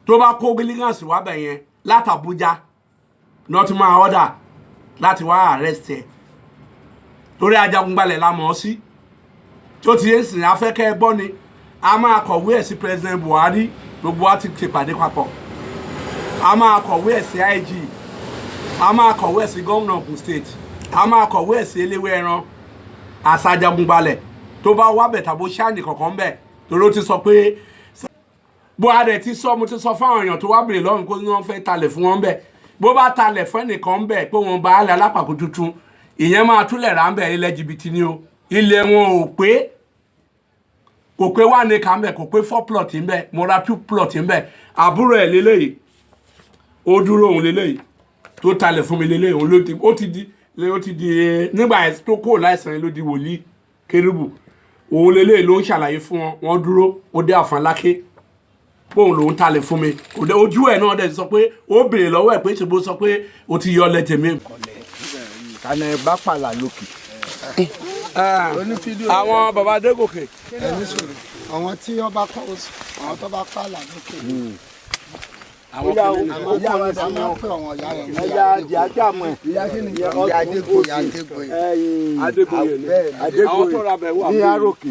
Tó bá kó hooligans wá bẹ̀ yẹn láti Abuja náà ti máa order láti wá arrest ẹ̀, torí ajagunbalẹ̀ la mọ̀ ọ́ sí. Tó ti yé sìn, afẹ́kẹ́ gbọ́ ni, a máa kọ̀wé ẹ̀ sí President Buhari. Gbogbo wa ti ṣèpàdé papọ̀. A máa kọ̀wé ẹ̀ sí IG, a máa kọ̀wé ẹ̀ sí gómìnà Ogun State, a máa kọ̀wé ẹ̀ sí eléwé ẹran àṣàjagunbalẹ̀. Tó bá wá bẹ̀ tàbó ṣáàní kankan bẹ̀, torí ó ti sọ pé bó a dẹ̀ ti sọ, mo ti sọ fáwọn èèyàn tó wá bèrè lọ́rùn kó ní wọ́n fẹ́ talẹ̀ fún wọn bẹ̀, bó bá talẹ̀ fún ẹnìkan bẹ̀ pé wọ́n bá alẹ́ alápàkó tuntun, ìyẹn máa túlẹ̀ rà ń bẹ̀. Ilẹ̀ jìbìtì ni o. Ilẹ̀ wọn ò pé, kò pé 1 acre ń bẹ̀, kò pé four plot ń bẹ̀. Mo ra two plot ń bẹ̀. Àbúrò ẹ̀ lélẹ́yìí, ó dúró, òun lélẹ́yìí tó talẹ̀ fún mi lélẹ́yìí. Òun ló ti ó ti di nígbà tó kó láìsàn yẹn ló di wòlíì kérúbù. Òun lélẹ́yìí ló ń ṣàlàyé fún wọn. Wọ́n dúró, ó dé àfọ̀n láké bóun lòun talẹ̀ fún mi. Kò dé ojú ẹ̀ náà dẹ̀ sọ pé ó béèrè lọ́wọ́ ẹ̀ pé ṣe bó sọ pé ó ti yọ ọ lẹ tèmi. Kànáà bá pààlà lókè. Àwọn baba Adégòkè. Ẹni sọ̀rọ̀, àwọn tí wọ́n bá kọ́, àwọn tó bá pààlà lókè. Àwọn kìnìún. Àwọn kan ní àwọn pé àwọn ìyá yẹn ní Ẹja jàjà mọ. Ìyá Adégoyè, Adégoyè. Adégoyè ni àwọn tó ra bẹ̀ wà. Ní àròkè.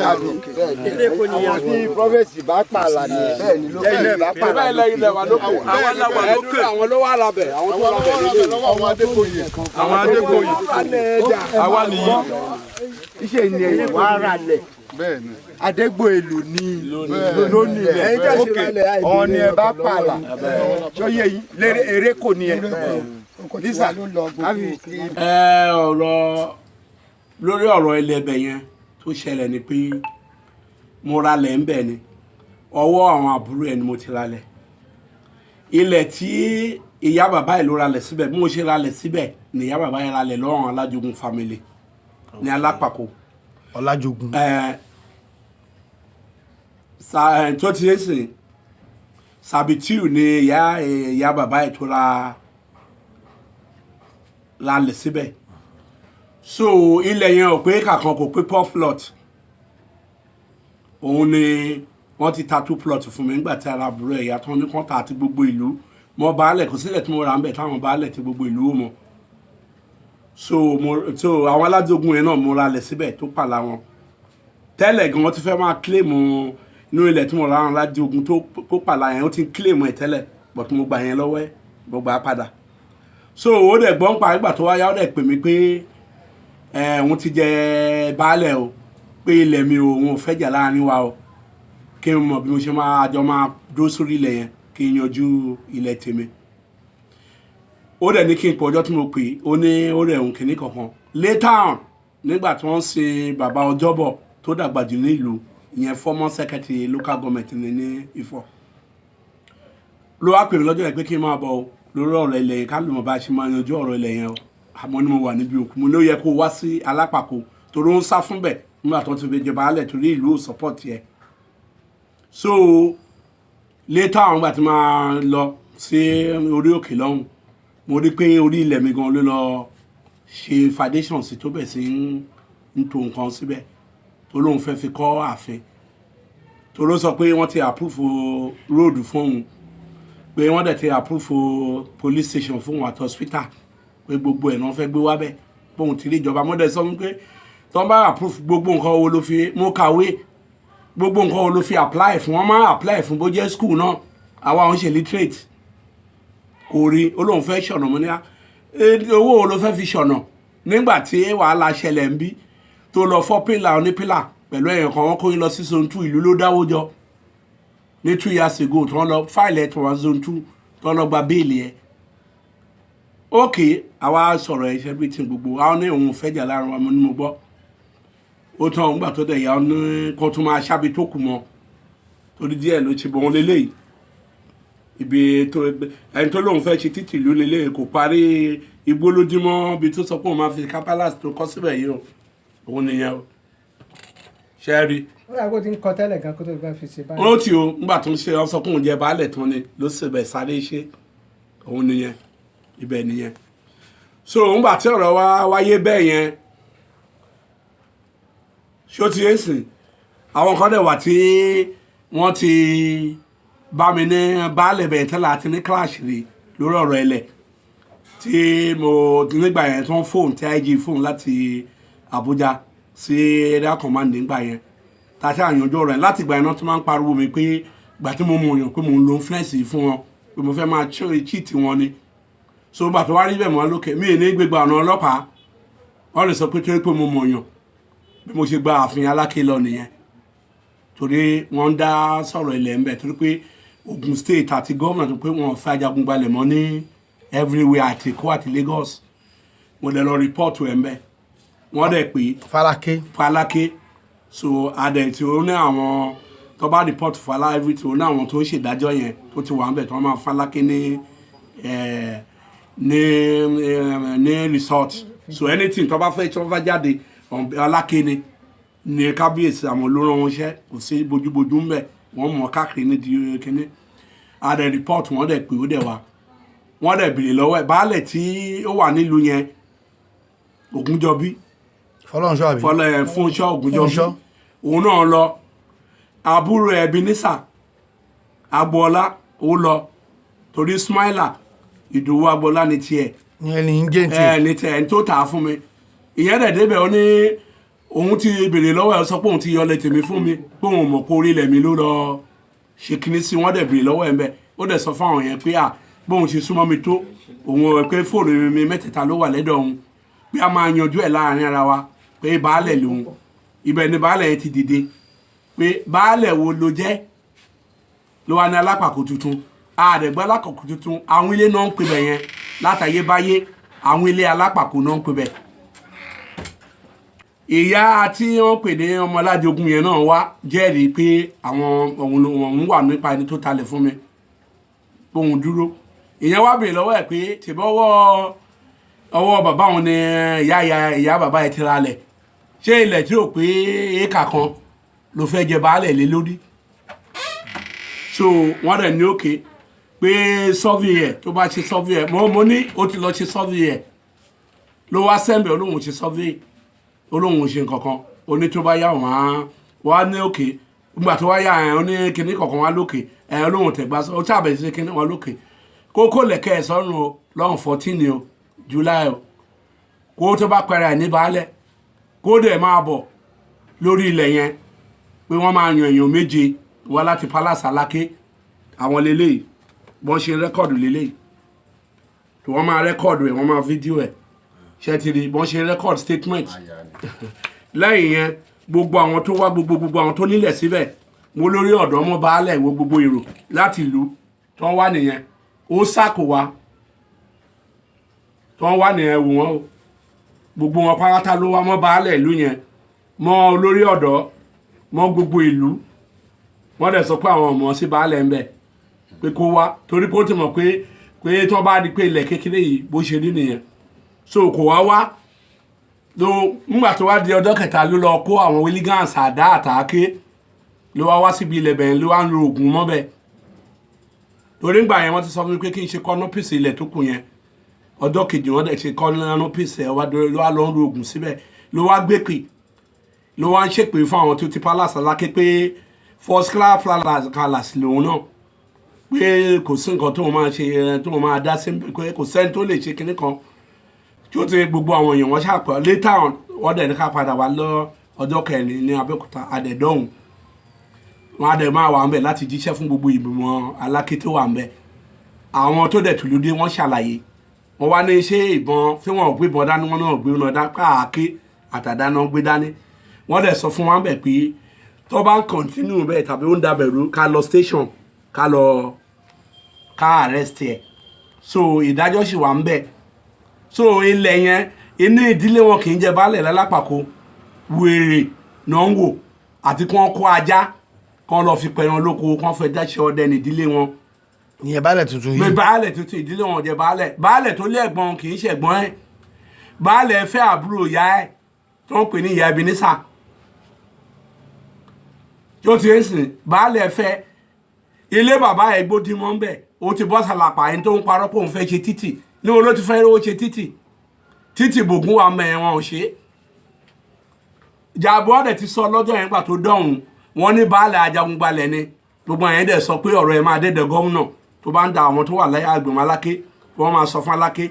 Àwọn tí prophecy bá pààlà ní lẹ́yìn náà bá pààlà. Bẹ́ẹ̀ lẹ́yìn lẹ́wà lókè. Àwọn làwà lókè. Àwọn ló wà lábẹ̀, àwọn tó ra bẹ̀ lélẹ̀. Àwọn Adégoyè, àwọn Adégoyè, àwa nìyí. Iṣẹ́ ni ẹ̀yìn wà á rà lẹ̀. Bẹ́ẹ̀ni. Adégbòye ló ní ló ní ilẹ̀. Ok, ọ̀hún ni ẹ bá pààlà sọyẹ yìí lérè eré kò ní ẹ Lisa ló lọ gbogbo. Ẹ ọ̀rọ̀ lórí ọ̀rọ̀ ilẹ̀ ẹbẹ̀ yẹn tó ṣẹlẹ̀ ni pé mo ra lẹ̀ ń bẹ̀ ni, ọwọ́ àwọn àbúrò ẹ̀ ni mo ti ra lẹ̀. Ilẹ̀ tí ìyá bàbá ẹ̀ ló ra lẹ̀ síbẹ̀, bí mo ṣe ra lẹ̀ síbẹ̀ ni ìyá bàbá ẹ̀ ra lẹ̀ lọ́rùn Alájogun family ní Alápàkó. Ọlájogun. Ẹ sa ẹ tó ti ń sìn Sabitiu ni ìyá bàbá ẹ̀ tó ra lẹ̀ síbẹ̀. So ilẹ̀ yẹn ò pé kàkan, kò pé four plot. Òun ni wọ́n ti ta two plot fún mi nígbà tí ara àbúrò ẹ̀yà tó ní kọ́ńtà àti gbogbo ìlú mọ baálẹ̀. Kò sílẹ̀ tí mo rà ń bẹ̀ táwọn baálẹ̀ tí gbogbo ìlú ó mọ̀. So mo so àwọn Alájogun yẹn náà, mo ra lẹ̀ síbẹ̀ tó pàlà wọn tẹ́lẹ̀ gan. Wọ́n ti fẹ́ máa claim inú ilẹ̀ tí mo ra àwọn Alájogun tó pàlà yẹn. Ó ti ń claim ẹ̀ tẹ́lẹ̀, but mo gbà yẹn lọ́wọ́ ẹ̀, mo gbà á padà. So ó dẹ̀ gbọ́n pa nígbà tó wáyá, ó dẹ̀ pè mí pé ẹ òun ti jẹ baálẹ̀ o, pé ilẹ̀ mi o, òun ò fẹ́ jà láàrin wa o, kí n mọ̀ bí mo ṣe máa àjọ máa dúró sórí ilẹ̀ yẹn, kí n yanjú ilẹ̀ tèmi. Ó dẹ̀ ní kí n pọ̀ ọjọ́ tí mo pè é, ó ní ó rẹ̀ òun kìíní kankan. Later on, nígbà tí wọ́n ń sin bàbá Ọjọ́bọ̀ tó dàgbà jù ní ìlú ìyẹn, former secretary local government ní Ifọ̀, ló wá pè mí lọ́jọ́ yẹn pé kí n máa bọ̀ o lórí ọ̀rọ̀ ilẹ̀ yẹn, ká lè mọ̀ bá a ṣe máa yanjú ọ̀rọ̀ ilẹ̀ yẹn o. Àmọ́ ní mo wà níbi òkú, mo ní ó yẹ kó wá sí Alápàkó torí ó ń sá fún bẹ̀ nígbà tó ti fi jẹba alẹ̀ torí ìlú ò support yẹ. So later àwọn ìgbà tí máa lọ sí orí òkè lọ́hùn, mo rí pé orí ilẹ̀ mi gan ló lọ ṣe foundation sí, tó bẹ̀ sí ń to nǹkan síbẹ̀ tó lóun fẹ́ fi kọ́ ààfin, tó ló sọ pé wọ́n ti approve road fún òun, pé wọ́n dẹ̀ ti approve police station fún òun àti hospital, pé gbogbo ẹ̀ náà fẹ́ gbé wá bẹ̀, pé òun ti rí ìjọba. Mo dẹ̀ sọ wípé tó ń bá approve gbogbo nǹkan wo ló fi mo kàwé, gbogbo nǹkan wo ló fi apply fún? Wọn máa apply fún bó jẹ́ school náà, àwa òun ṣe literate kò rí. Ó lóun fẹ́ ṣọ̀nà. Mo ní á owó wo ló fẹ́ fi ṣọ̀nà nígbà tí wàhálà ṣẹlẹ̀ ń bí tó lọ fọ́ pillar onípillar pẹ̀lú èèyàn kan, wọ́n kó yín lọ sí zone 2, ìlú ló dáwó jọ ní 2 years ago tí wọ́n lọ file ẹ̀ tó wá zone 2, tí wọ́n lọ gba bail ẹ̀. Ok, àwa sọ̀rọ̀ ẹ̀ ṣe everything gbogbo àwọn ní òun fẹ́ jà láàrin wa. Mo ní mo gbọ́, ó tán. Òun gbà tó dẹ̀ yà ó ní kó tún máa ṣábi tó kù mọ́ torí díẹ̀ ló ṣe bọ̀ wọ́n lélẹ́yìí. Ibi tó ẹni tó lóun fẹ́ ṣe títì ìlú lélẹ́yìí, kò parí igbó lójúmọ́ ibi tó sọ pé òun máa fi ká palace tó kọ́ síbẹ̀ yìí o. Òun nìyẹn o, ṣe é rí. Ó yà kó ti ń kọ tẹ́lẹ̀ gan kó tó gbà fi ṣe báyìí. Ó tí o ńgbà tó ń ṣe ọ sọ pé òun jẹ baálẹ̀ tán ni ló sì bẹ̀ sáré ṣe. Òun nìyẹn, ibẹ̀ nìyẹn. So ńgbà tí ọ̀rọ̀ wa wáyé bẹ́ẹ̀ yẹn, ṣó ti yé sìn, àwọn kan dẹ̀ wà tí wọ́n ti Bá mi ní baálẹ̀ bẹ̀rẹ̀ tẹ́lẹ̀ àti ní clash rí lórí ọ̀rọ̀ ilẹ̀ tí mo nígbà yẹn tó ń fóònù tí IG fóònù láti Abuja sí area command nígbà yẹn, tá a ṣe àyànjú ọ̀rọ̀ yẹn. Láti ìgbà yẹn náà tó máa ń pariwo mi pé ìgbà tí mo mọ̀ yàn pé mo ń lo influence yìí fún wọn, pé mo fẹ́ máa cheat wọn ni. So gbà tó wá rí bẹ́ẹ̀ mọ́ lókè mí ní gbégbá ọ̀nà ọlọ́pàá, wọ́n lè sọ pé torí pé mo mọ̀ yàn. Bí mo ṣe gba ààfin Aláké lọ nìyẹn, torí wọ́n ń dá sọ̀rọ̀ ilẹ̀ ń bẹ̀, torí pé Ogun State àti gómìnà tó pé wọ́n fẹ́ ajagun-gbalẹ̀ mọ́ ní everywhere, àti Èkó àti Lagos. Mo dẹ̀ lọ report ẹ̀ ń bẹ̀, wọ́n dẹ̀ pé Fáláké. Fáláké. So adẹ̀ tí ó ní àwọn tó bá report Fálá, everything, ó ní àwọn tó ń ṣèdájọ́ yẹn tó ti wà ń bẹ̀ tó máa Fáláké ní result. So anything tó bá fẹ́, tó bá jáde, Aláké ni kábíyèsí, àwọn ló rán wọn iṣẹ́. Kò sí bójúbójú ń bẹ̀, wọ́n mọ̀ káàkiri ní di kínní. Adẹ̀ report, wọ́n dẹ̀ pé ó dẹ̀ wá, wọ́n dẹ̀ béèrè lọ́wọ́ ẹ̀. Baálẹ̀ tí ó wà nílùú yẹn, Ògúnjọbí. Fọlọ́nṣọ́ àbí? Fọlọ́ ẹ̀, Fúnṣọ́ Ògúnjọbí. Fúnṣọ́. Òun náà lọ. Àbúrò ẹ̀ Ebenezer Agboola, ó lọ, torí Smiler Ìdòwú Agboola ní tiẹ̀. Ní ẹni ń jẹ́ ẹ ti ní tiẹ̀, ẹni tó tà á fún mi. Ìyẹn dẹ̀ débẹ̀, ó ní òun ti béèrè lọ́wọ́ ẹ̀, ó sọ pé òun ti yọlẹ̀ tèmi fún mi, pé òun mọ̀ pé orí ilẹ̀ mi ló lọ ṣe kinní sí. Wọ́n dẹ̀ béèrè lọ́wọ́ ẹ̀ ń bẹ̀, ó dẹ̀ sọ fáwọn yẹn pé à bóun ṣe súnmọ́ mi tó òun ò pé fóònù mi mẹ́tẹ̀ẹ̀ta ló wà lẹ́dọ̀ òun, pé a máa yanjú ẹ̀ láàrin ara wa, pé baálẹ̀ lòun. Ibẹ̀ ni baálẹ̀ yẹn ti dìde pé baálẹ̀ wo ló jẹ́ ló wà ní alápàkó tuntun, àdẹ̀gbẹ́ alápàkó tuntun. Àwọn ilé náà ń pè bẹ̀ yẹn látàyébáyé, àwọn ilé alápàkó náà ń pè bẹ̀. Ìyá tí wọ́n pè ní ọmọlájogún yẹn náà wá jẹ́rìí pé àwọn òun wà nípa ẹni tó talẹ̀ fún mi, òun dúró. Ìyẹn wá béèrè lọ́wọ́ ẹ̀ pé tìbọ̀ ọwọ́ bàbá òun ni ìyá bàbá ẹ̀ ti ra lẹ̀, ṣé ilẹ̀ tí ò pé éèkà kan ló fẹ́ jẹ baálẹ̀ lé lórí? So wọ́n dẹ̀ ní òkè pé survey ẹ̀, tó bá ṣe survey ẹ̀, mo ní ó ti lọ ṣe survey ẹ̀, ló wá sẹ́ńbẹ̀, olóhùn ṣe survey, olóhùn ṣe nǹkan kan. Ó ní tó bá yá, wọ́n á wọ́n á ní òkè. Nígbà tó wá yá ẹ̀, ó ní kinní kọ̀ọ̀kan wá lókè ẹ̀, olóhùn tẹ̀gbá ó ṣàbẹ̀ sí kinní wọn lókè kókó lẹ̀kẹ́ ẹ̀ sọ́run o lọ́hùn 14 o July o, kó tó bá pẹ̀rẹ̀ ẹ̀ ní baálẹ̀, kó dẹ̀ máa bọ̀ lórí ilẹ̀ yẹn, pé wọ́n máa yan èèyàn 7 wá láti Palace Aláké. Àwọn leléyìí, bọ́n ṣe record leléyìí, tí wọ́n máa record ẹ̀, wọ́n máa fídíò ẹ̀, ṣe ti rí bọ́n ṣe record statement. Lẹ́yìn yẹn, gbogbo àwọn tó wá, gbogbo àwọn tó nílẹ̀ síbẹ̀, mo lórí ọ̀dọ́ mọ́ baálẹ̀ wo gbogbo èrò láti ìlú tó ń wá nìyẹn. Ó sàkó wa tó ń wá nìyẹn, wò wọ́n o, gbogbo wọn pátá ló wá, mọ́ baálẹ̀ ìlú yẹn, mọ́ olórí ọ̀dọ́, mọ́ gbogbo ìlú. Wọ́n dẹ̀ sọ pé àwọn ọmọ sí baálẹ̀ ń bẹ̀ pé kó wá, torí kó ti mọ̀ pé tó bá di pé ilẹ̀ kékeré yìí bó ṣe rí nìyẹn. So kò wá wá ló. Ńgbà tó wá di ọjọ́ kẹta, ló lọ kó àwọn hooligans, àdá àtàké, ló wá wá síbi ilẹ̀ bẹ̀rẹ̀, ló wá ń lo oògùn mọ́bẹ̀, torí ńgbà yẹn wọ́n ti sọ fún mi pé kí n ṣe kọ́nọ́pìsì ilẹ̀ tó kù yẹn. Ọjọ́ kejì, wọ́n dẹ̀ ṣe kọ́nọ́pìsì ẹ̀ wá, ló wá lọ ń lo oògùn síbẹ̀, ló wá gbé pè, ló wá ń ṣèpè fún àwọn tó ti palace Aláké pé first class palace lòun náà, pé kò sí nǹkan tó máa ṣe, tó máa dá sí, pé kò sẹ́ni tó lè ṣe kinní kan tí ó ti gbogbo àwọn èèyàn wọn ṣàpọ̀. Later on, wọ́n dẹ̀ ní ká padà wá lọ ọjọ́ kẹrin ní Abẹ́òkúta. Àdẹ̀dọ́hùn wọn, á dẹ̀ máa wà ń bẹ̀ láti jíṣẹ́ fún gbogbo ìgbìmọ̀ Aláké tó wà ń bẹ̀. Àwọn tó dẹ̀ tùlú dé, wọ́n ṣàlàyé. Wọ́n wá ní ṣé ìbọn tí wọ́n ò gbé ìbọn dání, wọ́n náà gbé wọn dá káàké àtàdá náà gbé dání. Wọ́n dẹ̀ sọ fún wa bẹ̀ pé tó bá ń continue bẹ́ẹ̀ tàbí ó ń dabẹ̀rú, ká lọ station, ká lọ ká arrest ẹ̀. So ìdájọ́ sì wà ń bẹ̀. So ilẹ̀ yẹn, inú ìdílé wọn kì í jẹ baálẹ̀ lálápàkó. Wèrè náà ń wò àti kí wọ́n kó ajá kí wọ́n lọ fi pẹran lóko, kí wọ́n fẹ́ dáṣẹ́ ọdẹ ní ìdílé wọn. Ìyẹn baálẹ̀ tuntun pé yìí. Baálẹ̀ tuntun, ìdílé wọn jẹ baálẹ̀. Baálẹ̀ tó lé ẹ̀gbọ́n kì í ṣẹ̀gbọ́n ẹ̀. Baálẹ̀ fẹ́ àbúrò ìyá ẹ̀ tó ń pè ní ìyá Ebenezer tó ti ń sìn. Baálẹ̀ fẹ́ ilé bàbá ẹ̀ gbódìmọ̀ ń bẹ̀, ó ti bọ́ sàlàpà. Ẹni tó ń parọ́ pé òun fẹ́ ṣe títì ní wọn ló ti fẹ́ rówó ṣe títì. Títì bògún wa mẹ́ wọn ò ṣe é. Jàbọ́ ọ̀dẹ̀ ti sọ lọ́jọ́ yẹn gbà tó dọ̀hún, wọ́n ní baálẹ̀ ajagunbalẹ̀ ni. Gbogbo àyẹn dẹ̀ sọ pé ọ̀rọ̀ ẹ̀ máa dẹ́dẹ̀ gómìnà tó bá ń da àwọn tó wà láyé àgbìmọ̀ Aláké, wọ́n máa sọ fún Aláké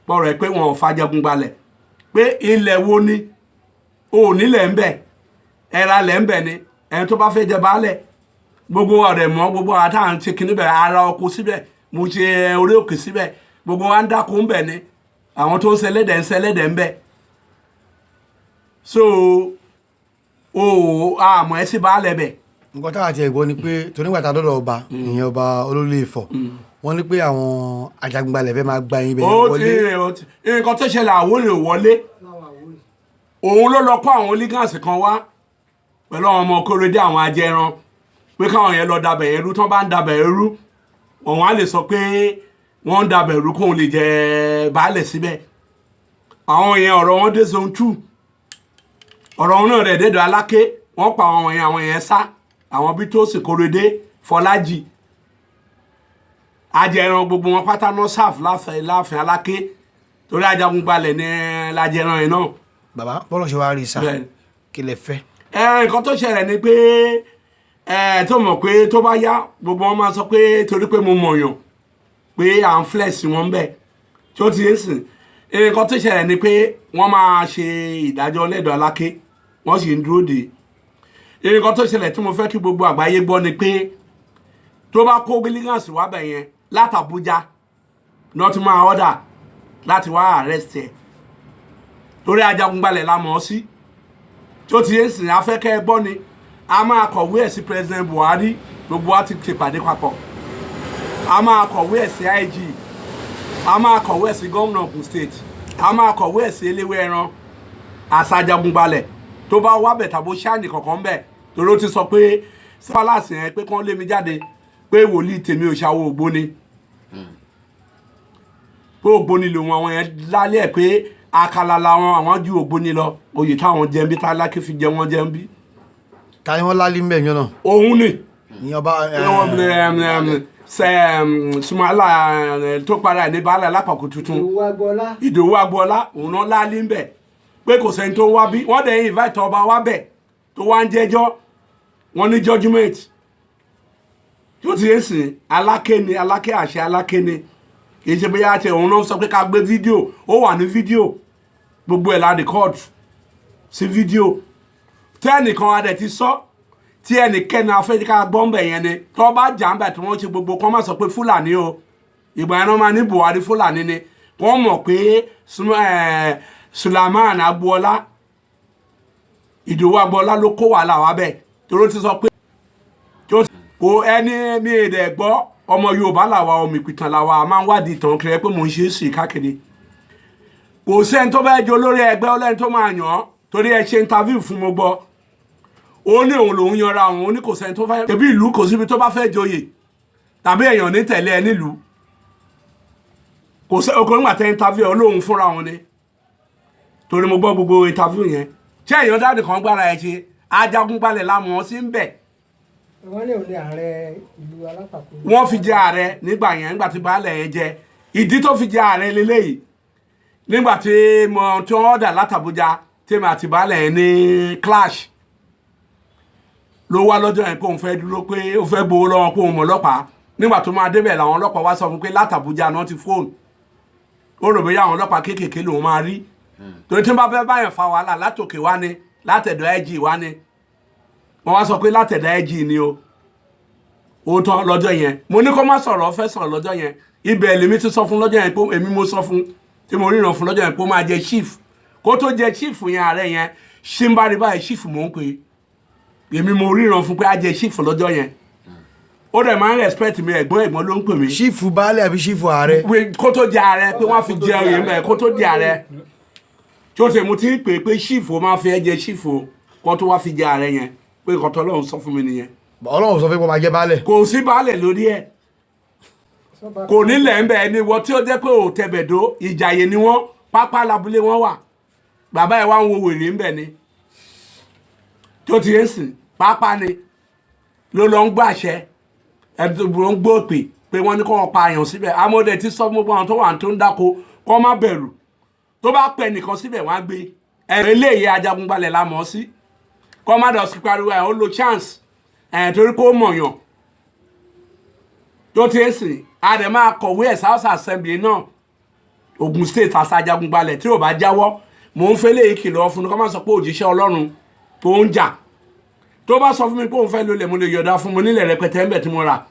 bọ́ọ̀rọ̀ ẹ̀ pé wọn ò fàjẹgúngbalẹ̀, pé ilẹ̀ wo ni o ò nílẹ̀ ń bẹ̀, ẹ̀ra lẹ̀ ń bẹ̀ ni ẹni tó bá fẹ́ jẹ baálẹ̀. Gbogbo ọ̀rẹ́ mọ́ gbogbo àwọn táwọn ń ṣe kinní bẹ̀, ara oko síbẹ̀, mo ṣe orí òkè síbẹ̀, gbogbo wa ń dáko ń bẹ̀ ni, àwọn tó ń ṣẹlẹ́dẹ̀ ń ṣẹlẹ́dẹ̀ ń bẹ̀. So o àmọ́ ẹ sì baálẹ̀ bẹ̀. Nǹkan táwa ti ẹ̀ gbọ́ ni pé tonígbà tá a dọ́dọ̀ ọba, ìyẹn ọba olólè Ifọ̀, wọ́n ní pé àwọn Ajagunbalẹ̀ fẹ́ máa gba yín bẹ́ẹ̀ Ó ti wọlé. Ó ti nǹkan tó ṣẹlẹ̀, Àwórì ò wọlé. Òun ló lọ kó àwọn hooligans kan wá pẹ̀lú àwọn ọmọ Kóredé, àwọn ajẹran, pé káwọn yẹn lọ dabẹ̀ yẹn rú. Tán bá ń dabẹ̀ yẹn rú, òun á lè sọ pé wọ́n ń dabẹ̀ rú kóun lè jẹ baálẹ̀ síbẹ̀. Àwọn yẹn, ọ̀rọ̀ wọn dé zone 2, ọ̀rọ̀ wọn náà rẹ̀ dédò Aláké. Wọ́n pa àwọn yẹn, àwọn yẹn sá, àwọn bí tó sì Kóredé, Fọlájì, ajẹran, gbogbo wọn pátá náà sáf láàfin láàfin Aláké, torí Ajagunbalẹ̀ ní lajẹran yẹn náà. Bàbá, bọ́lọ̀ ṣe wá rí sá, Bẹ́ẹ̀. kí lẹ fẹ́? Ẹ nǹkan tó ṣẹlẹ̀ ni pé ẹ tó mọ̀ pé tó bá yá, gbogbo wọn máa sọ pé torí pé mo mọ̀yàn pé à ń flex wọn bẹ́ẹ̀ tí ó ti ń sìn. Nǹkan tó ṣẹlẹ̀ ni pé wọ́n máa ṣe ìdájọ́ lẹ́dọ̀ Aláké, wọ́n sì ń dúró dè é. Nǹkan tó ṣẹlẹ̀ tí mo fẹ́ kí gbogbo àgbáyé gbọ́ ni pé tó bá kó hooligans wá bẹ̀ yẹn látàbújá náà ti máa order láti wá arrest ẹ̀, torí Ajagunbalẹ̀ la mọ̀ ọ́ sí. Tó ti ń sìn, afẹ́kẹ́ gbọ́ ni a máa kọ̀wé ẹ̀ sí President Buhari. Gbogbo wa ti ṣèpàdé papọ̀. A máa kọ̀wé ẹ̀ sí IG, a máa kọ̀wé ẹ̀ sí gómìnà Ogun State, a máa kọ̀wé ẹ̀ sí eléwé ẹran àṣàjagunbalẹ̀. Tó bá wá bẹ̀ tàbó ṣáàní kankan bẹ̀, torí ó ti sọ pé palace yẹn pé kán lé mi jáde, pé wòlíì tèmi ò ṣàwọ ògbóni, pé ògbóni lòun. Àwọn yẹn lálẹ́ ẹ̀ pé akala làwọn, àwọn ju ògbóni lọ, oyè táwọn jẹ́ ń bí tálákì fi jẹ wọ́n jẹ́ ń bí. Ta ni wọ́n lálé ń bẹ̀ yẹn náà? Òun ni. Ìyẹn ọba Sumala tó para ẹ̀ ní baálé alápàkó tuntun. Ìwà Agboola. Ìdòwú Agboola, òun náà lálé ń bẹ̀ pé kò sẹ́ni tó ń wá bí. Wọ́n dẹ̀ invite ọba wá bẹ̀ tó wá ń jẹ́jọ́ wọ́n ní judgement tó ti ń sìn. Aláké ni, Aláké, àṣẹ Aláké ni. Kì í ṣe bóyá àti òun náà sọ pé ká gbé fídíò, ó wà ní fídíò, gbogbo ẹ̀ la record sí fídíò tẹ́nìkan adẹ̀ ti sọ tí ẹnìkẹ́ni afẹ́ká gbọ́nbẹ̀ yẹn ni. Tó bá jà ń bẹ̀ tí wọ́n ṣe gbogbo kọ́, má sọ pé Fúlàní o. Ìgbà yẹn náà máa ní Buhari Fúlàní ni. Wọ́n mọ̀ pé Sulaiman Agboola, Ìdòwú Agboola ló kó wàhálà wá bẹ́ẹ̀, torí ó ti sọ pé kò ẹni mi rẹ̀ gbọ́. Ọmọ Yorùbá làwa, ọmọ ìpìtàn làwa, a máa ń wádìí ìtàn kiri pé mò ń ṣe é sì káàkiri. Kò sẹ́ni tó bá jẹ́ olórí ẹgbẹ́ ọlẹ́ni tó máa yàn án, torí ẹ ṣe interview fún mo gbọ́, ó ní òun lòún yanra òun, ó ní kò sẹ́ni tó fẹ́ tẹ̀bí ìlú, kò síbi tó bá fẹ́ joyè tàbí èèyàn ní tẹ̀lé ẹ nílùú. Kò sẹ́ okòó nígbà tẹ́ interview ẹ, olóhùn fúnra òun ni, torí mo gbọ́ gbogbo interview yẹn. Ṣé èèyàn dáàdì kan gbára ẹ ṣe Ajagunbalẹ̀ la mọ̀ ọ́ sí ń bẹ̀? Wọ́n ní òun ní ààrẹ ìlú Alápàkó. Wọ́n fi jẹ ààrẹ nígbà yẹn, nígbà tí baálẹ̀ yẹn jẹ. Ìdí tó fi jẹ ààrẹ lélẹ́yìí, nígbà tí mo tí wọ́n dà látàbújá, tèmi àti baálẹ̀ yẹn ní clash, ló wá lọ́jọ́ yẹn pé òun fẹ́ dúró, pé ó fẹ́ gbowó lọ́wọ́, pé òun mọ̀ ọlọ́pàá. Nígbà tó máa débẹ̀, làwọn ọlọ́pàá wá sọ fún pé látàbújá náà ti fóònù. Ó rò bóyá àwọn ọlọ́pàá kéékèèké lòun máa rí, torí tí wọ́n bá fẹ́ báyàn fa wàhálà, látòkè wá ni, látẹ̀dọ̀ IG wá ni. Wọ́n wá sọ pé látẹ̀dọ̀ IG ni o. Ó tán lọ́jọ́ yẹn, mo ní kó má sọ̀rọ̀, ó fẹ́ sọ̀rọ̀ lọ́jọ́ yẹn. Ibẹ̀ lèmi ti sọ fún lọ́jọ́ yẹn pé èmi mo sọ fún tí mo ríran fún lọ́jọ́ yẹn pé ó máa jẹ chief. Kó tó jẹ chief yẹn, ààrẹ yẹn ṣì ń bá rí báyìí, chief mò ń pè é. Èmi mo ríran fún pé á jẹ chief lọ́jọ́ yẹn. Ó dẹ̀ máa ń respect mi, ẹ̀gbọ́n ẹ̀gbọ́n ló ń pè mí. Chief baálé àbí chief ààrẹ? Kó tó jẹ ààrẹ, pé wọ́n fi jẹ oyè mẹ́ kó tó jẹ ààrẹ, tí ó ṣe mo ti ń pè é pé chief, ó máa fi ẹ jẹ chief o, kó tó wá fi jẹ ààrẹ yẹn, pé nǹkan tó Ọlọ́run sọ fún mi nìyẹn. Ọlọ́run sọ fún pé ó máa jẹ baálẹ̀? Kò sí baálẹ̀ lórí ẹ̀, kò nílẹ̀ ń bẹ̀. Ẹni wọ́n tí ó jẹ́ pé ò tẹ̀bẹ̀dó, ìjàyè ni wọ́n, pápá labúlé wọn wà. Bàbá ẹ̀ wá ń wo wèrè ń bẹ̀ ni tó ti ń sìn. Pápá ni ló lọ ń gbàṣẹ ẹ̀dùn ń gbọ́ pé pé wọ́n ní kó wọn pa àyàn síbẹ̀. Amóde ti sọ fún gbogbo àwọn tó wà tó ń dáko kó má bẹ̀rù, tó bá pẹ̀ nìkan síbẹ̀, wọ́n á gbé ẹ̀rọ eléyìí. Ajagunbalẹ̀ la mọ̀ ọ́ sí, kó má dọ̀ sí pariwo ẹ̀ ó lo chance ẹ̀ torí kó mọ̀yàn. Tó ti ń sìn, a dẹ̀ máa kọ̀wé ẹ̀ House Assembly náà, Ogun State, àṣàjagunbalẹ̀. Tí ò bá jáwọ́, mò ń fẹ́ lè kìlọ̀ fún un kó má sọ pé òjíṣẹ́ Ọlọ́run tó ń jà. Tó bá sọ fún mi pé òun fẹ́ lólè, mo lè yọ̀dá fún mo nílẹ̀ rẹpẹtẹ ń bẹ̀ tí mo rà.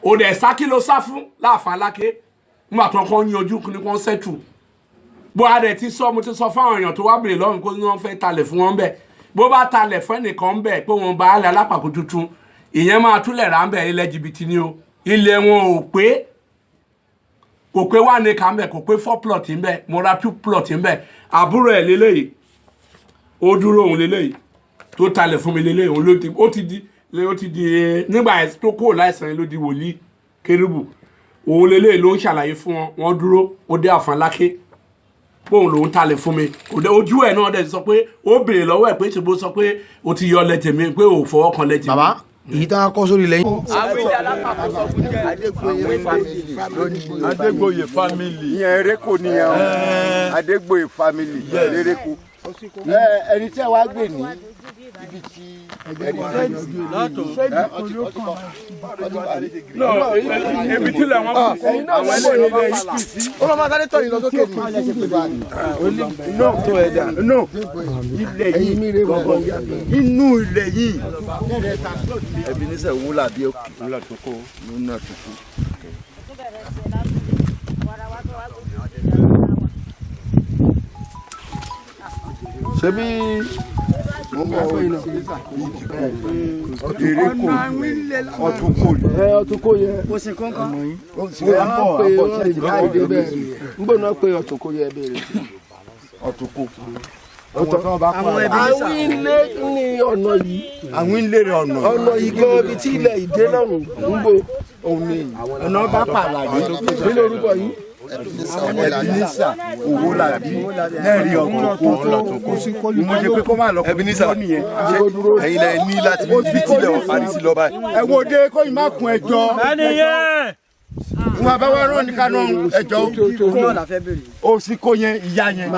Ò dẹ̀ sá, kí ló sá fún láàfin Aláké nígbà tó kọ́ ń yanjú ní kò settle? Bó a dẹ̀ ti sọ, mo ti sọ fáwọn èèyàn tó wá bèrè lọ́rùn kó ní wọ́n fẹ́ talẹ̀ fún wọn bẹ́ẹ̀. Bó bá talẹ̀ fún ẹnìkan bẹ́ẹ̀ pé wọ́n bá alẹ̀ Alápàkó tuntun, ìyẹn máa túlẹ̀ rà ń bẹ̀. Ilẹ̀ jìbìtì ni o. Ilẹ̀ wọn ò pé, kò pé 1 acre ń bẹ̀, kò pé four plot ń bẹ̀. Mo ra two plot ń bẹ̀. Àbúrò ẹ̀ lélẹ́yìí, ó dúró, òun lélẹ́yìí tó talẹ̀ fún mi lélẹ́yìí. Òun ló ti ó ti di nígbà tó kó láìsàn yẹn ló di wòlíì kérúbù. Òun lélẹ́yìí ló ń ṣàlàyé fún wọn. Wọ́n dúró, ó dé àfọ̀n láké bóun lòun talẹ̀ fún mi. Kò dé ojú ẹ̀ náà dẹ̀ sọ pé ó béèrè lọ́wọ́ ẹ̀ pé ṣèbó sọ pé o ti yọ lẹ́tẹ̀mí pé ò fọwọ́ kan lẹ́tẹ̀mí. Bàbá, èyí tá a kọ́ sórí ilẹ̀ yín. Adégbòye family. Ìyẹn ereko nìyẹn o, Adégbòye family ereko. Ẹni tí a wá gbé ní ibi tí ẹni No, ebi tí lẹ̀ wọ́n kù sí àwọn ẹlẹ́yìn ilé yìí. Ó máa sáré tọ̀ yín lọ sókè ní. No, no, ilẹ̀ yìí gangan, inú ilẹ̀ yìí. Ebenezer Owólabí òkè ńlá tó kó ńlá tó kó. Ṣebí Ereko ọtún kò ní. Ẹ ọtún kó yẹ. Kò sí kankan. Wọ́n pè wọ́n lè jáde bẹ́ẹ̀ ń gbọ́dọ̀ pé ọtún kó yẹ béèrè. Ọtún kò. Àwọn ẹbí Àwọn ilé ní ọ̀nà yìí. Àwọn ilé rẹ̀ ọ̀nà. Ọ̀nà yìí gan, ibi tí ilẹ̀ ìdè lọ́rùn ń bo òun ni. Ọ̀nà bá pààlà ní. Kí lórúkọ yìí? Ebenezer Owólabí lẹ́rìí ọ̀tún kò. Mo ṣe pé kó má lọ kó Ebenezer nìyẹn. Ẹ̀yin lẹ ní láti ibi tí ilẹ̀ wọn parí sí lọ báyìí. Ẹ wo de kóyìn má kun ẹjọ́. Wọn bá wá rán ní kánú ẹjọ́. Ó sì kó yẹn, ìyá yẹn,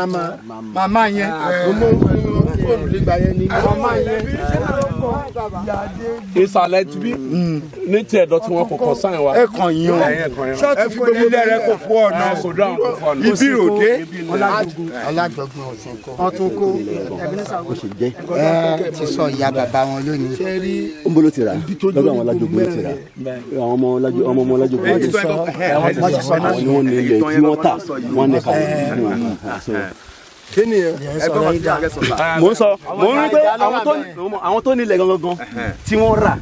màmá yẹn. Mo fóònù nígbà yẹn ní. Màmá yẹn. Ìsàlẹ̀ tí bí ní tiẹ̀ dọ̀ tí wọn kò kàn sáyẹn wa. Ẹ kàn yín o, ẹ fi gbogbo ilé rẹ kò fún ọ̀nà. Kò dáhùn, kò fún ọ̀nà. Ibi ròde. Ọlájọgbọn ọ̀sìn kọ. Ọtún kó. Ó sì jẹ́ ẹ ti sọ ìyá bàbá wọn lónìí. Ṣe rí ń bolo ti rà lọ́dọ̀ àwọn alájogun ló ti rà, àwọn ọmọ ọmọ ọmọ alájogun Wọ́n ti sọ, wọ́n ti sọ náà. Àwọn ni wọ́n ní ilẹ̀ tí wọ́n tà, wọ́n ní kalẹ̀ fún wọn. Kí ni ẹ? Ẹ sọ̀rọ̀ yín dá. Mò ń sọ, mò ń rí pé àwọn tó ní ilẹ̀ gangan tí wọ́n rà,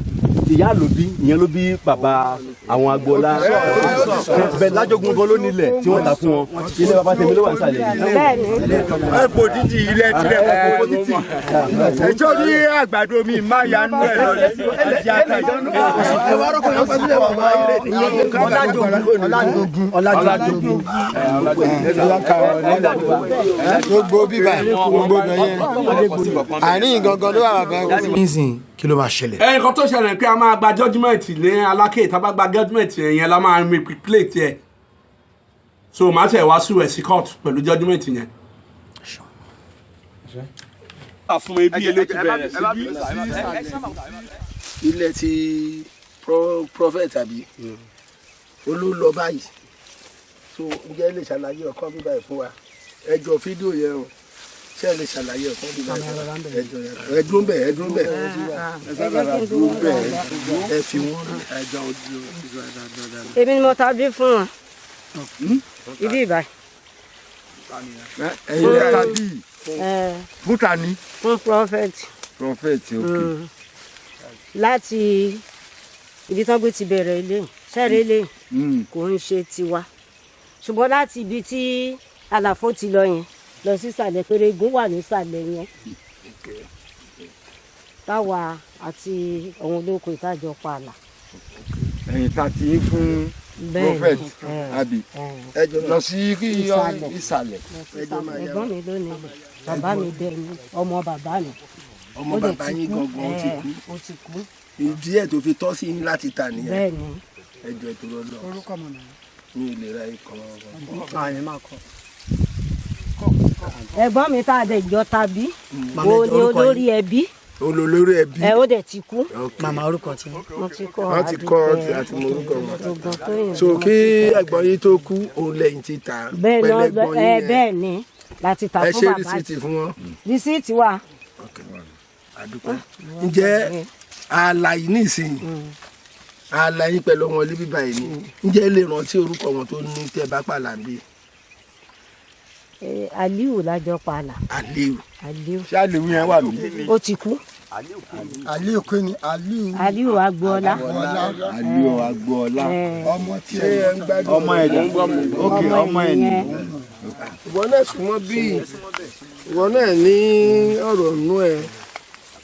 ìyá ló bí, ìyẹn ló bí bàbá àwọn agboola bẹ́ẹ̀. Lájogun gan ló nílẹ̀ tí wọ́n tà fún wọn. Ilé bàbá tèmi ló wà nísàlẹ̀ yìí. Ẹ bò dídì ilẹ̀ tilẹ̀ kò títì. Ẹjọ́ ní àgbàdo mi má yanú ẹ lọ àti àtàjọ. Ẹ wá rọ́kọ̀ yẹn pẹ̀lú bàbá ilé ní. Ọlájọgún, Ọlájọgún, gbogbo bíbá, gbogbo bẹ̀yẹn, àárín gangan ló wà bàbá. Nísìnyí, kí ló máa ṣẹlẹ̀? Ẹ nǹkan tó ṣẹlẹ̀ pé a máa gba judgement ní Aláké. Tá a bá gba judgement yẹn la máa mi plate ẹ̀, so màá tẹ̀ wá sùn ẹ̀ sí court pẹ̀lú judgement yẹn. Fún mi bí ilé ti bẹ̀rẹ̀ síbí. Ilẹ̀ ti prophet àbí olólọ báyìí, so ǹjẹ́ ẹ lè ṣàlàyé ọkàn bíbá yìí fún wa? Ẹ jọ fídíò yẹn o, ṣé ẹ lè ṣàlàyé ọkàn bíbá yìí fún wa? Ẹ jọ yẹn, ẹ dúró bẹ́ẹ̀, ẹ dúró bẹ́ẹ̀, ẹ fi wọ́n ẹ jọ ojú. Èmi ni mo ta bí fún wọn ibi ìbáyìí. Ẹ̀yin lẹ ta bíi fún ta ni? Fún prophet. Prophet, ok. Láti ibi tán gbé ti bẹ̀rẹ̀ ilé sẹ́rẹ̀, ilé kò ń ṣe tiwa, ṣùgbọ́n láti ibi tí àlàfo ti lọ yẹn lọ sísàlẹ̀, pérégún wà nísàlẹ̀ yẹn, táwa àti àwọn olóko ìtajọ pààlà. Ẹ̀yin ta ti ń fún Bẹ́ẹ̀ ni, prophet àbí lọ sí Ìsàlẹ̀. ìsàlẹ̀. Ẹ̀gbọ́n mi ló nílẹ̀, bàbá mi dẹ̀ ni ọmọ bàbá mi. Ọmọ Ó dẹ̀ bàbá ti yín kú. gangan ti kú? Ó ti kú. Ìdí ẹ̀ tó fi tọ́ sí yín láti ta nìyẹn? Bẹ́ẹ̀ ni. Ẹ jọ tó lọ lọ. Orúkọ mọ̀nà. Mi ò lè ra ikọ̀. Ẹ̀gbọ́n mi tá a dẹ̀ jọ tàbí Màmá, wo ni orúkọ yín? olórí ẹbí. Òun ló lórí ẹbí. Ẹ ó dẹ̀ ti kú. Màmá, orúkọ tí. Mo ti kọ́. Wọ́n ti kọ́ àti mọ orúkọ wọn. Gbogbo tó yìn. So kí ẹ̀gbọ́n yín tó kú, òun lẹ́yìn ti tà Bẹ́ẹ̀ pẹ̀lú náà ẹ̀gbọ́n ẹ yín yẹn. bẹ́ẹ̀ ni láti tà Ẹ fún ṣe bàbá. rìsíìtì fún wọn. Rìsíìtì wà. Àdúpẹ́. Ǹjẹ́ ààlà yìí nísìnyí, ààlà yín pẹ̀lú wọn níbí báyìí ni, ǹjẹ́ ẹ lè rántí orúkọ wọn tó ní tẹ́ bá pààlà ń bí? Aliu lájọ pààlà. Aliu. Aliu. Ṣé Aliu yẹn wà mí? Ó ti kú. Aliu kí ni Aliu? Aliu Agboola. Aliu Agboola. Ọmọ tí Ṣé ẹ ń gbádùn? Ọmọ ẹ̀dá, ok, ọmọ ẹ̀ ní. Ìwọ náà súnmọ́ bí ìwọ náà ní ọ̀rọ̀ nú ẹ.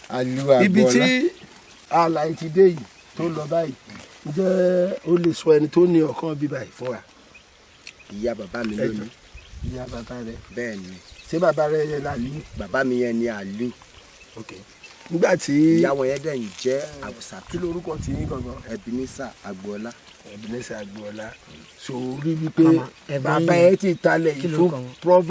Aliu Ibi tí Agboola. ààlà yìí ti dé yìí tó lọ báyìí, ǹjẹ́ o lè sọ ẹni tó ní ọ̀kan bí báyìí fún wa? Ìyá bàbá mi ló ní. Ìyá bàbá rẹ? Bẹ́ẹ̀ ni. Ṣé bàbá rẹ yẹn làlú? Bàbá mi yẹn ni Aliu. Ok, nígbà tí Ìyá wọn yẹn dẹ̀ ń jẹ́ Àbùsàtù. Kí lorúkọ tí yín gangan? Ebenezer Agboola. Ebenezer Agboola. So rí wípé Màmá, ẹ̀gbọ́n bàbá yín ẹ ti talẹ̀ kí yìí lorúkọ fún wọn? prophet.